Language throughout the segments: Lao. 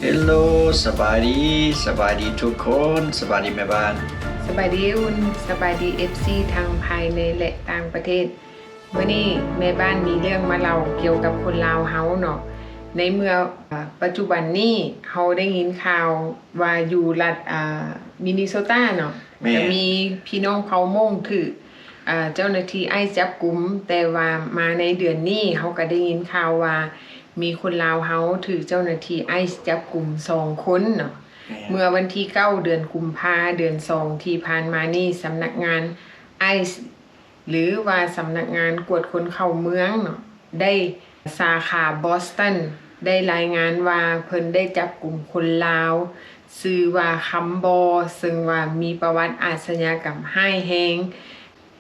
ເຮລໂລ ສະບາຍດີ ສະບາຍດີທຸກຄົນ ສະບາຍດີແມ່ບ້ານ ສະບາຍດີອຸ່ນ ສະບາຍດີ ເອັຟຊີ ທັງພາຍໃນ ແລະ ຕ່າງປະເທດ. ມື້ນີ້ແມ່ບ້ານມີເລື່ອງມາເລົ່າກ່ຽວກັບຄົນລາວເຮົາເນາະ. ໃນເມື່ອ ອາ ປັດຈຸບັນນີ້ເຮົາໄດ້ຍິນຂ່າວວ່າຢູ່ລັດ ອາ ມິນນິໂຊຕາເນາະ ແມ່ນ ກະມີພີ່ນ້ອງເຜົ່າມົ້ງຖືກ ອາ ເຈົ້າໜ້າທີ່ໄອສ໌ຈັບກຸມ, ແຕ່ວ່າມາໃນເດືອນນີ້ເຮົາກະໄດ້ຍິນຂ່າວວ່າມີຄົນລາວເຮົາຖືກເຈົ້າໜ້າທີ່ໄອສ໌ຈັບກຸມສອງຄົນເນາະ. ແມ່ນ ເມື່ອວັນທີເກົ້າ ເດືອນກຸມພາ ເດືອນສອງ ທີ່ຜ່ານມານີ້ ສຳນັກງານໄອສ໌ ຫຼືວ່າສຳນັກງານກວດຄົນເຂົ້າເມືອງເນາະ ໄດ້ ສາຂາບອສຕັນ ໄດ້ລາຍງານວ່າເພິ່ນໄດ້ຈັບກຸມຄົນລາວ ຊື່ວ່າຄຳບໍ່ ເຊິ່ງວ່າມີປະຫວັດອາຊະຍາກຳຮ້າຍແຮງ.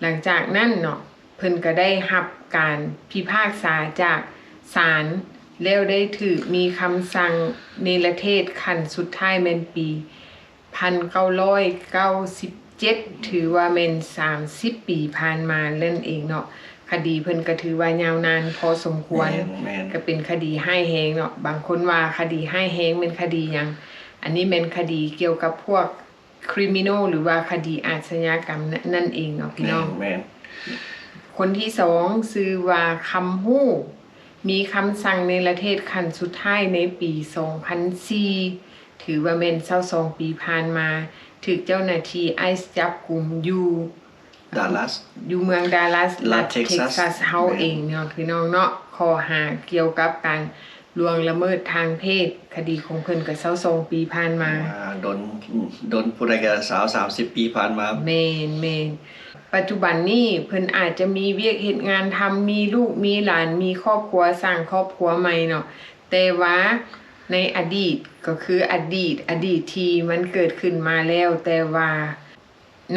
ຫຼັງຈາກນັ້ນເນາະ ເພິ່ນກະໄດ້ຮັບການພິພາກສາຈາກສານ ແລ້ວໄດ້ຖືກມີຄຳສັ່ງເນລະເທດຂັ້ນສຸດທ້າຍແມ່ນປີ ພັນເກົ້າຮ້ອຍເກົ້າສິບເຈັດ ຖືວ່າແມ່ນສາມສິບປີຜ່ານມານັ້ນເອງເນາະ. ຄະດີເພິ່ນກະຖືວ່າຍາວນານພໍສົມຄວນ ແມ່ນໆ ກະເປັນຄະດີຮ້າຍແຮງເນາະ. ບາງຄົນວ່າຄະດີຮ້າຍແຮງແມ່ນຄະດີຫຍັງ? ອັນນີ້ແມ່ນຄະດີກ່ຽວກັບພວກຄຣິມິໂນ ຫຼືວ່າຄະດີອາຊະຍາກຳນັ້ນເອງເນາະພີ່ນ້ອງ. ແມ່ນໆ ຄົນທີສອງ ຊື່ວ່າຄຳຮູ້ ມີຄຳສັ່ງເນລະເທດຂັ້ນສຸດທ້າຍໃນປີສອງພັນສີ່ ຖືວ່າແມ່ນຊາວສອງປີຜ່ານມາ ຖືກເຈົ້າໜ້າທີ່ໄອສ໌ຈັບກຸມຢູ່ ດາລັສ ຢູ່ເມືອງດາລັສ ລັດເທັກຊັສ ລັດເທັກຊັສເຮົາເອງເນາະ ແມ່ນ ພີ່ນ້ອງເນາະ. ຂໍ້ຫາກ່ຽວກັບການລ່ວງລະເມີດທາງເພດ ຄະດີຂອງເພິ່ນກະຊາວສອງປີຜ່ານມາ ອ່າ ດົນ ດົນຜູ້ໃດກະຊາວສາມສິບປີຜ່ານມາ. ແມ່ນໆ ປັດຈຸບັນນີ້ເພິ່ນອາດຈະມີວຽກເຮັດງານທຳ ມີລູກມີຫຼານ ມີຄອບຄົວ ສ້າງຄອບຄົວໃໝ່ເນາະ. ແຕ່ວ່າໃນອະດີດ ກໍຄືອະດີດ ອະດີດທີ່ມັນເກີດຂຶ້ນມາແລ້ວ ແຕ່ວ່າ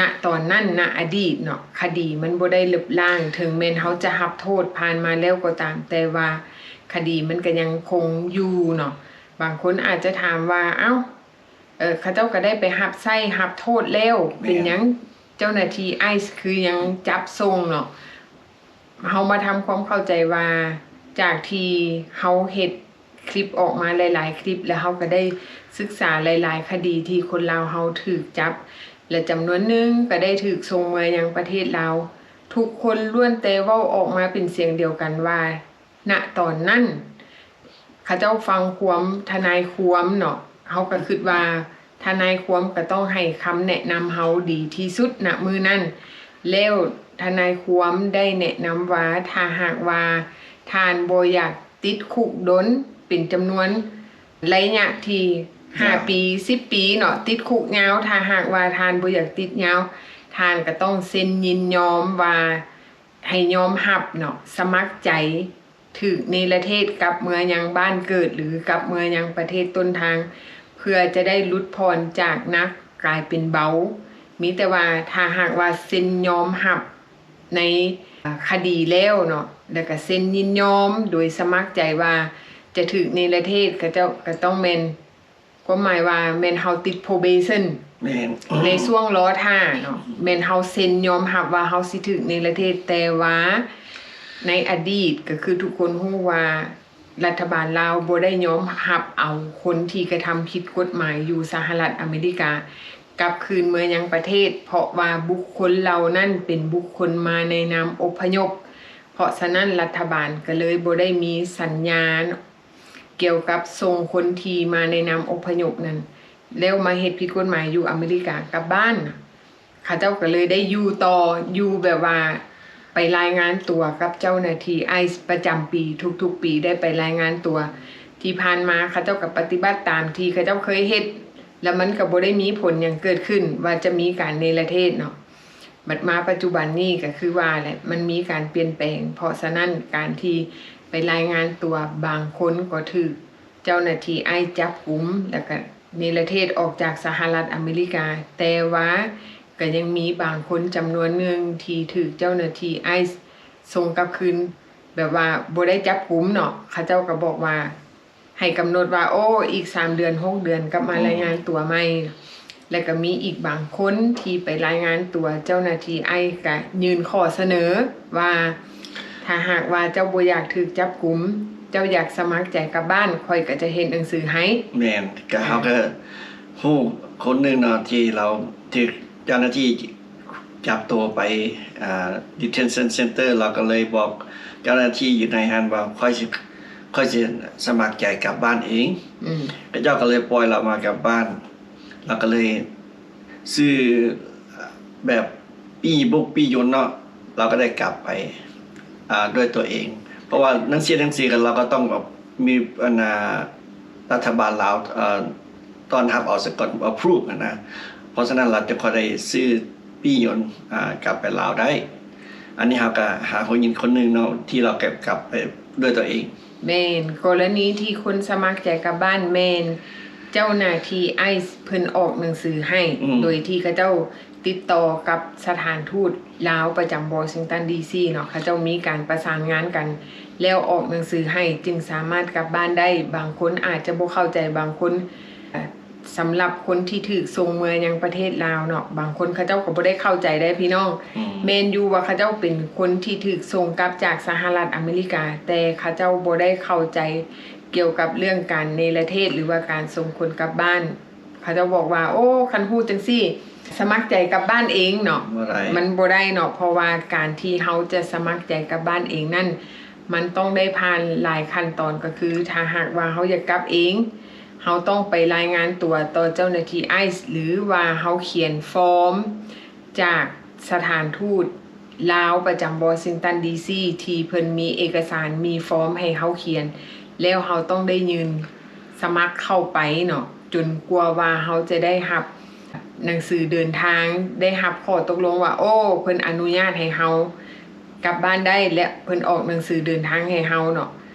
ນະຕອນນັ້ນ ນະອະດີດເນາະ ຄະດີມັນບໍ່ໄດ້ລົບລ້າງ ເຖິງແມ່ນເຮົາຈະຮັບໂທດຜ່ານມາແລ້ວກໍຕາມ ແຕ່ວ່າຄະດີມັນກະຍັງຄົງຢູ່ເນາະ. ບາງຄົນອາດຈະຖາມວ່າ ເອົ້າ ເຂົາເຈົ້າກະໄດ້ໄປຮັບໃຊ້ຮັບໂທດແລ້ວ ແມ່ນ ເປັນຫຍັງເຈົ້າໜ້າທີ່ໄອສ໌ຄືຍັງຈັບສົ່ງເນາະ? ເຮົາມາທຳຄວາມເຂົ້າໃຈວ່າ ຈາກທີ່ເຮົາເຮັດຄລິບອອກມາຫຼາຍໆຄລິບ ແລະ ເຮົາກະໄດ້ສຶກສາຫຼາຍໆຄະດີທີ່ຄົນລາວເຮົາຖືກຈັບ ແລະ ຈຳນວນໜຶ່ງກະໄດ້ຖືກສົ່ງເມືອຍັງປະເທດລາວ. ທຸກຄົນລ້ວນແຕ່ເວົ້າອອກມາເປັນສຽງດຽວກັນວ່າ ນະຕອນນັ້ນ ເຂົາເຈົ້າຟັງຄວາມທະນາຍຄວາມເນາະ ເຮົາກະຄຶດວ່າ ທະນາຍຄວາມກະຕ້ອງໃຫ້ຄຳແນະນຳເຮົາດີທີ່ສຸດນະມື້ນັ້ນ ແລ້ວທະນາຍຄວາມໄດ້ແນະນຳວ່າ ຖ້າຫາກວ່າທ່ານບໍ່ຢາກຕິດຄຸກດົນ ເປັນຈຳນວນໄລຍະທີ່ຫ້າປີ ສິບປີເນາະ ຕິດຄຸກຍາວ ຖ້າຫາກວ່າທ່ານບໍ່ຢາກຕິດຍາວ ທ່ານກະຕ້ອງເຊັນຍິນຍອມວ່າ ໃຫ້ຍອມຮັບເນາະ ສະໝັກໃຈ ຖືກເນລະເທດກັບເມືອຍັງບ້ານເກີດ ຫຼື ກັບເມືອຍັງປະເທດຕົ້ນທາງ ເພື່ອຈະໄດ້ຫຼຸດຜ່ອນຈາກໜັກກາຍເປັນເບົາ. ມີແຕ່ວ່າຖ້າຫາກວ່າເຊັນຍອມຮັບໃນຄະດີແລ້ວເນາະ ແລ້ວກະເຊັນຍິນຍອມໂດຍສະໝັກໃຈວ່າຈະຖືກເນລະເທດ ເຂົາເຈົ້າກະຕ້ອງແມ່ນ ຄວາມໝາຍວ່າແມ່ນເຮົາຕິດໂພເບເຊິນ ແມ່ນ ໃນຊ່ວງລໍຖ້າເນາະ ແມ່ນເຮົາເຊັນຍອມຮັບວ່າເຮົາຊິຖືກເນລະເທດ ແຕ່ວ່າໃນອະດີດ ກະຄືທຸກຄົນຮູ້ວ່າ ລັດຖະບານລາວບໍ່ໄດ້ຍອມຮັບເອົາຄົນທີ່ກະທຳຜິດກົດໝາຍຢູ່ສະຫະລັດອາເມລິກາ ກັບຄືນເມືອຍັງປະເທດ ເພາະວ່າບຸກຄົນເຫຼົ່ານັ້ນເປັນບຸກຄົນມາໃນນາມອົບພະຍົບ. ເພາະສະນັ້ນ ລັດຖະບານກະເລີຍບໍ່ໄດ້ມີສັນຍາ ກ່ຽວກັບສົ່ງຄົນທີ່ມາໃນນາມອົບພະຍົບນັ້ນ ແລ້ວມາເຮັດຜິດກົດໝາຍຢູ່ອາເມລິກາກັບບ້ານ ເຂົາເຈົ້າກະເລີຍໄດ້ຢູ່ຕໍ່ ຢູ່ແບບວ່າໄປລາຍງານຕົວກັບເຈົ້າໜ້າທີ່ໄອສ໌ປະຈຳປີ ທຸກໆປີໄດ້ໄປລາຍງານຕົວ. ທີ່ຜ່ານມາເຂົາເຈົ້າກະປະຕິບັດຕາມທີ່ເຂົາເຈົ້າເຄີຍເຮັດ ແລ້ວມັນກະບໍ່ໄດ້ມີຜົນຫຍັງເກີດຂຶ້ນວ່າຈະມີການເນລະເທດເນາະ. ບັດມາປັດຈຸບັນນີ້ກະຄືວ່າແຫຼະ ມັນມີການປ່ຽນແປງ ເພາະສະນັ້ນການທີ່ໄປລາຍງານຕົວ ບາງຄົນກໍຖືກເຈົ້າໜ້າທີ່ໄອສ໌ຈັບກຸມ ແລ້ວກະເນລະເທດອອກຈາກສະຫະລັດອາເມລິກາ, ແຕ່ວ່າກະຍັງມີບາງຄົນຈຳນວນໜຶ່ງທີ່ຖືກເຈົ້າໜ້າທີ່ໄອສ໌ສົ່ງກັບຄືນ ແບບວ່າບໍ່ໄດ້ຈັບກຸມເນາະ, ເຂົາເຈົ້າກະບອກວ່າ ໃຫ້ກຳນົດວ່າ ໂອ້ ອີກສາມເດືອນ ຫົກເດືອນ ກັບມາ ອືມ ລາຍງານຕົວໃໝ່. ແລ້ວກະມີອີກບາງຄົນທີ່ໄປລາຍງານຕົວເຈົ້າໜ້າທີ່ໄອສ໌ ກະຍື່ນຂໍ້ສະເໜີວ່າ ຖ້າຫາກວ່າເຈົ້າບໍ່ຢາກຖືກຈັບກຸມ ເຈົ້າຢາກສະໝັກໃຈກັບບ້ານ ຂ້ອຍກໍຈະເຮັດໜັງສືໃຫ້. ແມ່ນ ກໍເຮົາກໍຮູ້ຄົນໜຶ່ງເນາະ ທີ່ລາວຖືກເຈົ້າໜ້າທີ່ຈັບຕົວໄປ ອ່າ detention center ລາວກໍເລີຍບອກເຈົ້າໜ້າທີ່ຢູ່ໃນຫັ້ນວ່າ ຂ້ອຍຊິ ຂ້ອຍຊິສະໝັກໃຈກັບບ້ານເອງ. ອືມ ເຂົາເຈົ້າກໍເລີຍປ່ອຍລາວມາກັບບ້ານ ລາວກໍເລີຍຊື້ແບບປີ້ບຸກປີ້ຍົນເນາະ ລາວກໍໄດ້ກັບໄປ ອ່າ ດ້ວຍຕົວເອງ ເພາະວ່າໜັງສື ໜັງສືກັນ ລາວກໍຕ້ອງແບບມີ ອັນນ່າ ລັດຖະບານລາວ ເອີ ຕ້ອນຮັບເອົາສາກ່ອນ approve ຫັ້ນນະ. ເພາະສະນັ້ນລາວຈຶ່ງຄ່ອຍໄດ້ຊື້ປີ້ຍົນ ອ່າ ກັບໄປລາວໄດ້. ອັນນີ້ເຮົາກໍຫາຮູ້ຍິນຄົນໜຶ່ງເນາະ ທີ່ລາວກັບ ກັບໄປດ້ວຍຕົວເອງ. ແມ່ນ ກໍລະນີທີ່ຄົນສະໝັກໃຈກັບບ້ານ ແມ່ນເຈົ້າໜ້າທີ່ ICE ເພິ່ນອອກໜັງສືໃຫ້ ອືມ ໂດຍທີ່ເຂົາເຈົ້າຕິດຕໍ່ກັບສະຖານທູດລາວປະຈຳ Washington D C ເນາະ ເຂົາເຈົ້າມີການປະສານງານກັນ ແລ້ວອອກໜັງສືໃຫ້ ຈຶ່ງສາມາດກັບບ້ານໄດ້. ບາງຄົນອາດຈະບໍ່ເຂົ້າໃຈ ບາງຄົນ ສຳລັບຄົນທີ່ຖືກສົ່ງເມືອຍັງປະເທດລາວເນາະ ບາງຄົນເຂົາເຈົ້າກໍບໍ່ໄດ້ເຂົ້າໃຈໄດ໋ພີ່ນ້ອງ. ອືມ ແມ່ນຢູ່ວ່າເຂົາເຈົ້າເປັນຄົນທີ່ຖືກສົ່ງກັບຈາກສະຫະລັດອາເມລິກາ ແຕ່ເຂົາເຈົ້າບໍ່ໄດ້ເຂົ້າໃຈກ່ຽວກັບເລື່ອງການເນລະເທດ ຫຼືວ່າການສົ່ງຄົນກັບບ້ານ. ເຂົາເຈົ້າບອກວ່າ ໂອ້ ຄັນຮູ້ຈັ່ງຊີ້ ສະໝັກໃຈກັບບ້ານເອງເນາະ ບໍ່ໄດ້ ມັນບໍ່ໄດ້ເນາະ ເພາະວ່າການທີ່ເຮົາຈະສະໝັກໃຈກັບບ້ານເອງນັ້ນ ມັນຕ້ອງໄດ້ຜ່ານຫຼາຍຂັ້ນຕອນ ກໍຄືຖ້າຫາກວ່າເຮົາຢາກກັບເອງ ເຮົາຕ້ອງໄປລາຍງານຕົວຕໍ່ເຈົ້າໜ້າທີ່ ICE ຫຼືວ່າເຮົາຂຽນຟອມຈາກສະຖານທູດລາວປະຈຳ Washington D C ທີ່ເພິ່ນມີເອກະສານ ມີຟອມໃຫ້ເຮົາຂຽນ ແລ້ວເຮົາຕ້ອງໄດ້ຍື່ນສະໝັກເຂົ້າໄປເນາະ ຈົນກວ່າວ່າເຮົາຈະໄດ້ຮັບໜັງສືເດີນທາງ ໄດ້ຮັບຂໍ້ຕົກລົງວ່າ ໂອ້ ເພິ່ນອະນຸຍາດໃຫ້ເຮົາກັບບ້ານໄດ້ ແລະ ເພິ່ນອອກໜັງສືເດີນທາງໃຫ້ເຮົາເນາະ.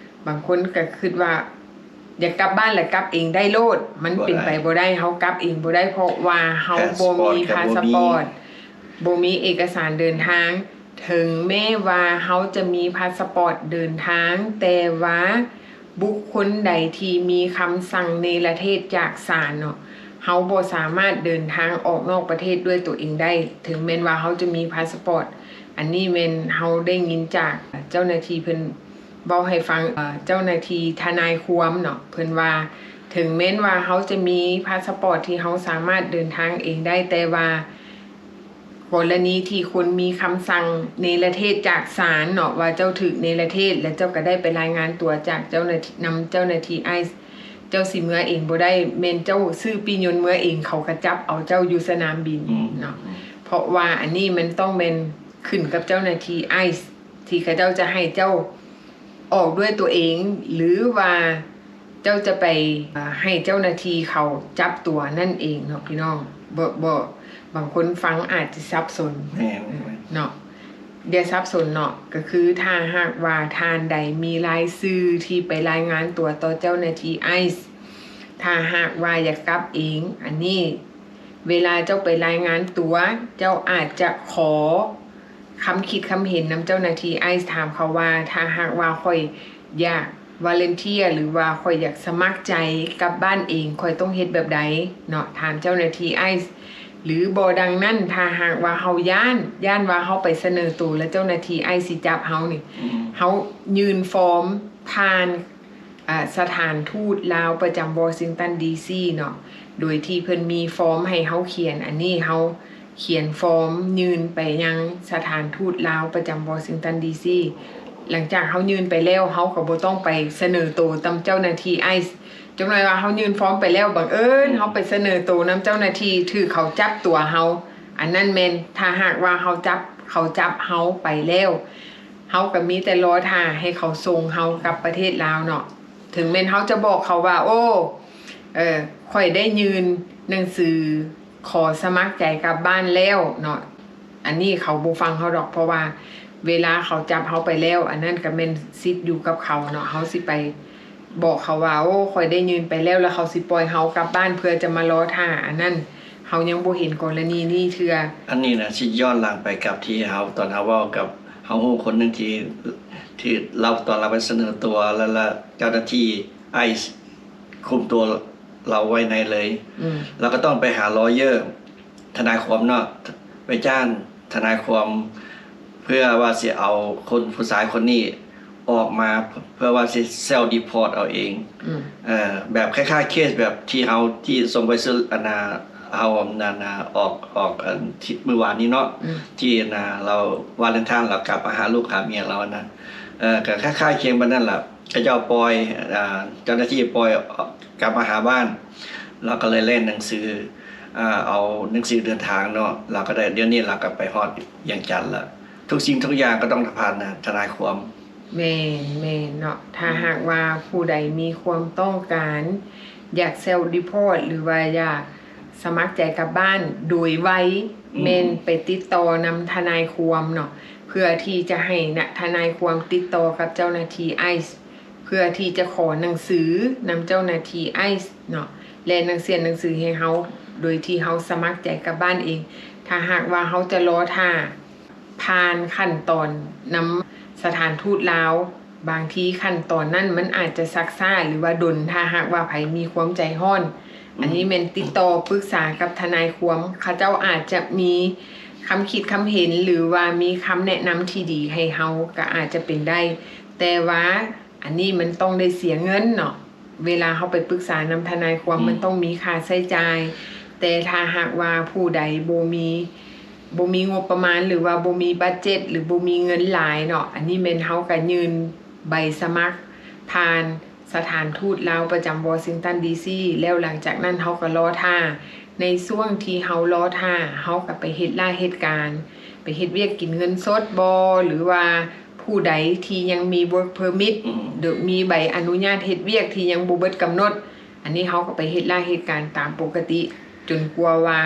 ບາງຄົນກໍຄິດວ່າ ຢາກກັບບ້ານລະກັບເອງໄດ້ໂລດ ມັນເປັນໄປບໍ່ໄດ້ ບໍ່ໄດ້ ເຮົາກັບເອງບໍ່ໄດ້ ເພາະວ່າເຮົາບໍ່ມີພາສະປອດ ພາສະປອດກໍບໍ່ມີ ບໍ່ມີເອກະສານເດີນທາງ. ເຖິງແມ້ວ່າເຮົາຈະມີພາສະປອດເດີນທາງ ແຕ່ວ່າບຸກຄົນໃດທີ່ມີຄຳສັ່ງເນລະເທດຈາກສານເນາະ ເຮົາບໍ່ສາມາດເດີນທາງອອກນອກປະເທດດ້ວຍຕົວເອງໄດ້ ເຖິງແມ່ນວ່າເຮົາຈະມີພາສະປອດ. ອັນນີ້ແມ່ນເຮົາໄດ້ຍິນຈາກເຈົ້າໜ້າທີ່ເພິ່ນ ເວົ້າໃຫ້ຟັງ ເອີ່ ເຈົ້າໜ້າທີ່ທະນາຍຄວາມເນາະ ເພິ່ນວ່າ ເຖິງແມ່ນວ່າເຮົາຈະມີພາສະປອດທີ່ເຮົາສາມາດເດີນທາງເອງໄດ້ ແຕ່ວ່າກໍລະນີທີ່ຄົນມີຄຳສັ່ງເນລະເທດຈາກສານເນາະ ວ່າເຈົ້າຖືກເນລະເທດ ແລະ ເຈົ້າກໍໄດ້ໄປລາຍງານຕົວຈາກເຈົ້າໜ້າທີ່ ນຳເຈົ້າໜ້າທີ່ ICE ເຈົ້າຊິເມືອເອງບໍ່ໄດ້ ແມ່ນເຈົ້າຊື້ປີ້ຍົນເມືອເອງ ເຂົາກໍຈັບເອົາເຈົ້າຢູ່ສະໜາມບິນ ອືມ ເນາະ ເພາະວ່າອັນນີ້ມັນຕ້ອງແມ່ນຂຶ້ນກັບເຈົ້າໜ້າທີ່ ICE ທີ່ເຂົາເຈົ້າຈະໃຫ້ເຈົ້າ ອອກດ້ວຍຕົວເອງ ຫຼືວ່າເຈົ້າຈະໄປ ເອີ່ ໃຫ້ເຈົ້າໜ້າທີ່ເຂົາຈັບຕົວນັ້ນເອງເນາະພີ່ນ້ອງ. ບໍ່ ບໍ່ ບາງຄົນຟັງອາດຈະສັບສົນ ແມ່ນ ເນາະ ຢ່າສັບສົນເນາະ. ກໍຄືຖ້າຫາກວ່າທ່ານໃດມີລາຍຊື່ທີ່ໄປລາຍງານຕົວຕໍ່ເຈົ້າໜ້າທີ່ ICE ຖ້າຫາກວ່າຢາກກັບເອງ ອັນນີ້ ເວລາເຈົ້າໄປລາຍງານຕົວ ເຈົ້າອາດຈະຂໍຄຳຄິດຄຳເຫັນນຳເຈົ້າໜ້າທີ່ ICE ຖາມເຂົາວ່າ ຖ້າຫາກວ່າຂ້ອຍຢາກ volunteer ຫຼືວ່າຂ້ອຍຢາກສະໝັກໃຈກັບບ້ານເອງ ຂ້ອຍຕ້ອງເຮັດແບບໃດເນາະ? ຖາມເຈົ້າໜ້າທີ່ ICE ຫຼືບໍ່ດັ່ງນັ້ນ ຖ້າຫາກວ່າເຮົາຢ້ານ ຢ້ານວ່າເຮົາໄປສະເໜີໂຕ ແລ້ວເຈົ້າໜ້າທີ່ ICE ຊິຈັບເຮົານີ້ ອືມ ເຮົາຍື່ນຟອມຜ່ານ ອ່າ ສະຖານທູດລາວປະຈຳ Washington D C ເນາະ ໂດຍທີ່ເພິ່ນມີຟອມໃຫ້ເຮົາຂຽນ ອັນນີ້ເຮົາຂຽນຟອມຍື່ນໄປຍັງສະຖານທູດລາວປະຈຳ Washington D C. ຫຼັງຈາກເຮົາຍື່ນໄປແລ້ວ ເຮົາກໍບໍ່ຕ້ອງໄປສະເໜີໂຕນຳເຈົ້າໜ້າທີ່ ICE. ຈັກໜ້ອຍວ່າເຮົາຍື່ນຟອມໄປແລ້ວ ບັງເອີນ ອືມ ເຮົາໄປສະເໜີໂຕນຳເຈົ້າໜ້າທີ່ ຖືກເຂົາຈັບຕົວເຮົາ ອັນນັ້ນແມ່ນ ຖ້າຫາກວ່າເຮົາຈັບ ເຂົາຈັບເຮົາໄປແລ້ວ ເຮົາກໍມີແຕ່ລໍຖ້າໃຫ້ເຂົາສົ່ງເຮົາກັບປະເທດລາວເນາະ. ເຖິງແມ່ນເຮົາຈະບອກເຂົາວ່າ ໂອ້ ເອີ ຂ້ອຍໄດ້ຍື່ນໜັງສືຂໍສະໝັກໃຈກັບບ້ານແລ້ວເນາະ ອັນນີ້ເຂົາບໍ່ຟັງເຮົາດອກ ເພາະວ່າເວລາເຂົາຈັບເຮົາໄປແລ້ວ ອັນນັ້ນກໍແມ່ນສິດຢູ່ກັບເຂົາເນາະ ເຮົາຊິໄປ ບອກເຂົາວ່າ ໂອ້ ຂ້ອຍໄດ້ຍື່ນໄປແລ້ວ ແລ້ວເຂົາຊິປ່ອຍເຮົາກັບບ້ານເພື່ອຈະມາລໍຖ້າ ອັນນັ້ນເຮົາຍັງບໍ່ເຫັນກໍລະນີນີ້ເທື່ອ. ອັນນີ້ນະ ຊິຍ້ອນຫຼັງໄປກັບທີ່ເຮົາ ຕອນເຮົາເວົ້າກັບ ເຮົາຮູ້ຄົນໜຶ່ງທີ່ ທີ່ລາວ ຕອນລາວໄປສະເໜີຕົວ ແລ້ວ ແລ້ວເຈົ້າໜ້າທີ່ ICE ຄຸມຕົວລາວໄວ້ໃນເລີຍ ອືມ ລາວກໍຕ້ອງໄປຫາ lawyer ທະນາຍຄວາມເນາະ ໄປຈ້າງທະນາຍຄວາມ ເພື່ອວ່າຊິເອົາຄົນ ຜູ້ຊາຍຄົນນີ້ ອອກມາເພື່ອວ່າຊິ self deport ເອົາເອງ ອືມ ເອີ ແບບຄ້າຍໆເຄສແບບທີ່ເຮົາ ທີ່ສົ່ງໄປຊື່ ອັນນ່າ ເຮົາ ອັນນັ້ນນ່າ ອອກ ອອກ ອັນ ທິດມື້ວານນີ້ເນາະ ອືມ ທີ່ ອັນນ່າ ລາວວາເລນທາຍ ລາວກັບມາຫາລູກຫາເມຍລາວ ອັນນັ້ນ ເອີ ກໍຄ້າຍໆຄຽງປານນັ້ນລະ ເຂົາເຈົ້າປ່ອຍ ອ່າ ເຈົ້າໜ້າທີ່ປ່ອຍກັບມາຫາບ້ານ ລາວກໍເລີຍແລ່ນໜັງສື ອ່າ ເອົາໜັງສືເດີນທາງເນາະ ລາວກໍໄດ້ ດຽວນີ້ລາວກໍໄປຮອດວຽງຈັນລະ ທຸກສິ່ງທຸກຢ່າງກໍຕ້ອງຜ່ານທະນາຍຄວາມ. ແມ່ນ ແມ່ນເນາະ ຖ້າຫາກວ່າຜູ້ໃດມີຄວາມຕ້ອງການ ຢາກ self deport ຫຼືວ່າຢາກສະໝັກໃຈກັບບ້ານໂດຍໄວ ອືມ ແມ່ນໄປຕິດຕໍ່ນຳທະນາຍຄວາມເນາະ ເພື່ອທີ່ຈະໃຫ້ນະ ທະນາຍຄວາມຕິດຕໍ່ກັບເຈົ້າໜ້າທີ່ ICE ເພື່ອທີ່ຈະຂໍໜັງສືນຳເຈົ້າໜ້າທີ່ ICE ເນາະ ແລະ ໜັງເສຍໜັງສືໃຫ້ເຮົາ ໂດຍທີ່ເຮົາສະໝັກໃຈກັບບ້ານເອງ. ຖ້າຫາກວ່າເຮົາຈະລໍຖ້າ ຜ່ານຂັ້ນຕອນນຳສະຖານທູດລາວ ບາງທີຂັ້ນຕອນນັ້ນມັນອາດຈະຊັກຊ້າ ຫຼືວ່າດົນ ຖ້າຫາກວ່າໃຜມີຄວາມໃຈຮ້ອນ ອືມ ອັນນີ້ແມ່ນຕິດຕໍ່ປຶກສາກັບທະນາຍຄວາມ ເຂົາເຈົ້າອາດຈະມີຄຳຄິດຄຳເຫັນ ຫຼືວ່າມີຄຳແນະນຳທີ່ດີໃຫ້ເຮົາ ກໍອາດຈະເປັນໄດ້ ແຕ່ວ່າ ອັນນີ້ມັນຕ້ອງໄດ້ເສຍເງິນເນາະ ເວລາເຮົາໄປປຶກສານຳທະນາຍຄວາມ ອືມ ມັນຕ້ອງມີຄ່າໃຊ້ຈ່າຍ ແຕ່ຖ້າຫາກວ່າຜູ້ໃດບໍ່ມີ ບໍ່ມີງົບປະມານ ຫຼືວ່າບໍ່ມີບັດເຈັດ ຫຼືບໍ່ມີເງິນຫຼາຍເນາະ ອັນນີ້ແມ່ນເຮົາກໍຍື່ນໃບສະໝັກຜ່ານສະຖານທູດລາວປະຈຳວໍຊິງຕັນ ດີຊີ ແລ້ວຫຼັງຈາກນັ້ນເຮົາກໍລໍຖ້າ ໃນຊ່ວງທີ່ເຮົາລໍຖ້າ ເຮົາກໍໄປເຮັດລາເຮັດການ ໄປເຮັດວຽກກິນເງິນສົດບໍ ຫຼືວ່າ ຜູ້ໃດທີ່ຍັງມີ work permit ອືມ ຫຼືມີໃບອະນຸຍາດເຮັດວຽກທີ່ຍັງບໍ່ເບິດກຳນົດ ອັນນີ້ເຮົາກໍໄປເຮັດລາເຮັດການຕາມປົກກະຕິ ຈົນກວ່າວ່າ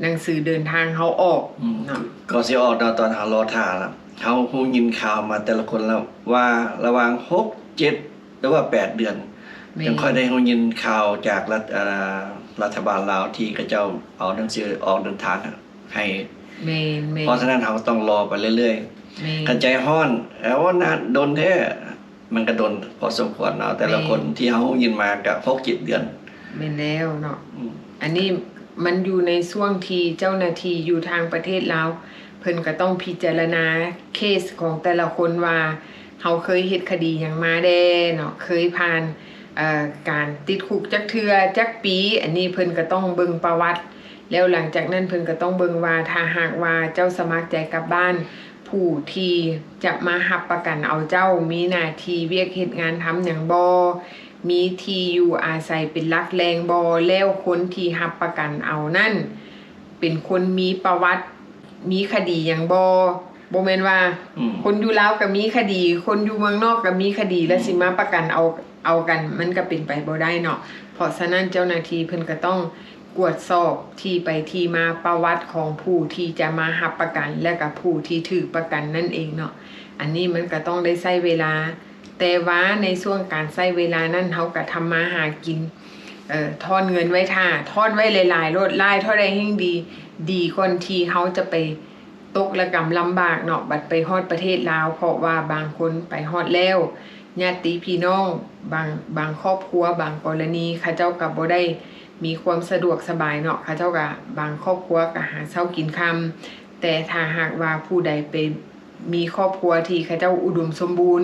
ໜັງສືເດີນທາງເຮົາອອກ ອືມ ເນາະ ກໍຊິອອກເນາະ ຕອນເຮົາລໍຖ້າລະ ເຮົາຮູ້ຍິນຂ່າວມາແຕ່ລະຄົນລະວ່າລະຫວ່າງຫົກ ເຈັດ ຫຼືວ່າແປດເດືອນ ແມ່ນ ຈັ່ງຄ່ອຍໄດ້ຮູ້ຍິນຂ່າວຈາກລັດ ເອີ ລັດຖະບານລາວທີ່ເຂົາເຈົ້າເອົາໜັງສືອອກເດີນທາງ ໃຫ້ ແມ່ນໆ ເພາະສະນັ້ນເຮົາຕ້ອງລໍໄປເລື້ອຍໆ ແມ່ນ ຄັນໃຈຮ້ອນ ເອົານານດົນແທ້ ມັນກະດົນພໍສົມຄວນເນາະ ແຕ່ລະຄົນ ແມ່ນ ທີ່ເຮົາຮູ້ຍິນມາກະຫົກເຈັດເດືອນ ແມ່ນແລ້ວເນາະ ອືມ ອັນນີ້ມັນຢູ່ໃນຊ່ວງທີ່ເຈົ້າໜ້າທີ່ຢູ່ທາງປະເທດລາວ ເພິ່ນກະຕ້ອງພິຈາລະນາເຄສຂອງແຕ່ລະຄົນວ່າ ເຮົາເຄີຍເຮັດຄະດີຫຍັງມາແດ່ເນາະ ເຄີຍຜ່ານ ເອີ ການຕິດຄຸກຈັກເທື່ອຈັກປີ ອັນນີ້ເພິ່ນກະຕ້ອງເບິ່ງປະຫວັດ ແລ້ວຫຼັງຈາກນັ້ນເພິ່ນກໍຕ້ອງເບິ່ງວ່າ ຖ້າຫາກວ່າເຈົ້າສະໝັກໃຈກັບບ້ານ ຜູ້ທີ່ຈະມາຮັບປະກັນເອົາເຈົ້າ ມີໜ້າທີ່ວຽກເຮັດງານທຳຫຍັງບໍ່? ມີທີ່ຢູ່ອາໄສເປັນຫຼັກແຫຼ່ງບໍ່? ແລ້ວຄົນທີ່ຮັບປະກັນເອົານັ້ນ ເປັນຄົນມີປະຫວັດ ມີຄະດີຫຍັງບໍ່? ບໍ່ແມ່ນວ່າ ອືມ ຄົນຢູ່ລາວກໍມີຄະດີ ຄົນຢູ່ເມືອງນອກກໍມີຄະດີ ແລ້ວ ອືມ ຊິມາປະກັນເອົາ ເອົາກັນ ມັນກໍເປັນໄປບໍ່ໄດ້ເນາະ. ເພາະສະນັ້ນເຈົ້າໜ້າທີ່ເພິ່ນກໍຕ້ອງກວດສອບທີ່ໄປທີ່ມາ ປະຫວັດຂອງຜູ້ທີ່ຈະມາຮັບປະກັນ ແລະກະຜູ້ທີ່ຖືກປະກັນນັ້ນເອງເນາະ. ອັນນີ້ມັນກໍຕ້ອງໄດ້ໃຊ້ເວລາ ແຕ່ວ່າໃນຊ່ວງການໃຊ້ເວລານັ້ນ ເຮົາກໍທຳມາຫາກິນ ເອີ ທ້ອນເງິນໄວ້ຖ້າ ທ້ອນໄວ້ຫຼາຍໆໂລດ ຫຼາຍເທົ່າໃດແຮ່ງດີ ດີກ່ອນທີ່ເຮົາຈະໄປຕົກລະກຳລຳບາກເນາະ ບັດໄປຮອດປະເທດລາວ ເພາະວ່າບາງຄົນໄປຮອດແລ້ວ ຍາດຕິພີ່ນ້ອງ ບາງ ບາງຄອບຄົວ ບາງກໍລະນີ ເຂົາເຈົ້າກໍບໍ່ໄດ້ມີຄວາມສະດວກສະບາຍເນາະ ເຂົາເຈົ້າກໍ ບາງຄອບຄົວກໍຫາເຊົ້າກິນຄ່ຳ ແຕ່ຖ້າຫາກວ່າຜູ້ໃດໄປ ມີຄອບຄົວທີ່ເຂົາເຈົ້າອຸດົມສົມບູນ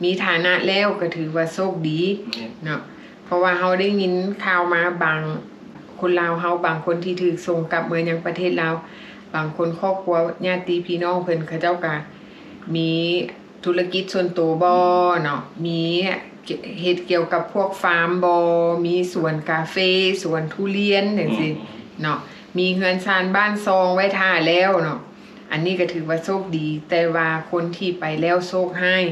ມີຖານະແລ້ວກໍຖືວ່າໂຊກດີ ແມ່ນ ເນາະ ເພາະວ່າເຮົາໄດ້ຍິນຂ່າວມາ ບາງຄົນລາວເຮົາ ບາງຄົນທີ່ຖືກສົ່ງກັບເມືອຍັງປະເທດລາວ ບາງຄົນຄອບຄົວຍາດຕິພີ່ນ້ອງເພິ່ນ ເຂົາເຈົ້າກະມີທຸລະກິດສ່ວນໂຕບໍເນາະ ມີເຮັດກ່ຽວກັບພວກຟາມບໍ ມີສວນກາເຟ ສວນທຸລຽນ ອືມ ຈັ່ງຊີ້ເນາະ ມີເຮືອນຊານບ້ານຊ່ອງໄວ້ຖ້າແລ້ວເນາະ. ອັນນີ້ກໍຖືວ່າໂຊກດີ ແຕ່ວ່າຄົນທີ່ໄປແລ້ວໂຊກຮ້າຍ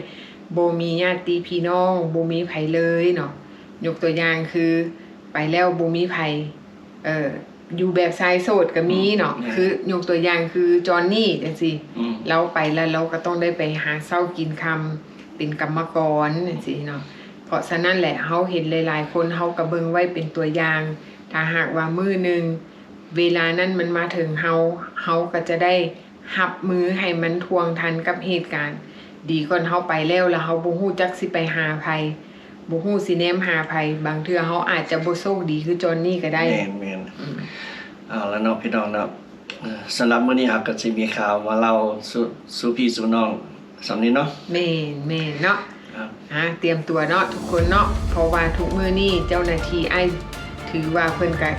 ບໍ່ມີຍາດຕິພີ່ນ້ອງ ບໍ່ມີໃຜເລີຍເນາະ ຍົກຕົວຢ່າງຄື ໄປແລ້ວບໍ່ມີໃຜ ເອີ ຢູ່ແບບຊາຍໂສດກໍມີເນາະ ອືມ ແມ່ນ ຄືຍົກຕົວຢ່າງຄືຈອນນີ້ຈັ່ງຊີ້ ອືມ ລາວໄປແລ້ວລາວກໍຕ້ອງໄດ້ໄປຫາເຊົ້າກິນຄ່ຳ ເປັນກຳມະກອນຈັ່ງຊີ້ເນາະ ເພາະສະນັ້ນແຫຼະ ເຮົາເຫັນຫຼາຍໆຄົນ ເຮົາກໍເບິ່ງໄວ້ເປັນຕົວຢ່າງ ຖ້າຫາກວ່າມື້ໜຶ່ງ ເວລານັ້ນມັນມາເຖິງເຮົາ ເຮົາກໍຈະໄດ້ຮັບມືໃຫ້ມັນທ່ວງທັນກັບເຫດການ ດີກ່ອນເຮົາໄປແລ້ວ ແລ້ວເຮົາບໍ່ຮູ້ຈັກຊິໄປຫາໃຜ ບໍ່ຮູ້ຊິແນມຫາໃຜ ບາງເທື່ອເຮົາອາດຈະບໍ່ໂຊກດີຄືຈອນນີ້ກໍໄດ້ ແມ່ນໆ ອືມ ເອົາລະເນາະ ພີ່ນ້ອງເນາະ ເອີ ສຳລັບມື້ນີ້ເຮົາກໍຊິມີຂ່າວມາເລົ່າສູ່ ສູ່ພີ່ສູ່ນ້ອງສ່ຳນີ້ເນາະ ແມ່ນໆເນາະ ອ່າ ຕຽມຕົວເນາະທຸກຄົນເນາະ ເພາະວ່າທຸກມື້ນີ້ເຈົ້າໜ້າທີ່ອ້າຍຖືວ່າເພິ່ນກະ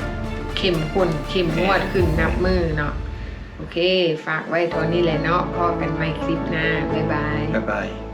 ເຂັ້ມຂົ້ນເຂັ້ມງວດຂຶ້ນນັບມື້ເນາະ. ໂອເຄ ຝາກໄວ້ເທົ່ານີ້ແຫຼະເນາະ ພໍ້ກັນໃໝ່ຄລິບໜ້າ ບາຍບາຍ ບາຍບາຍ.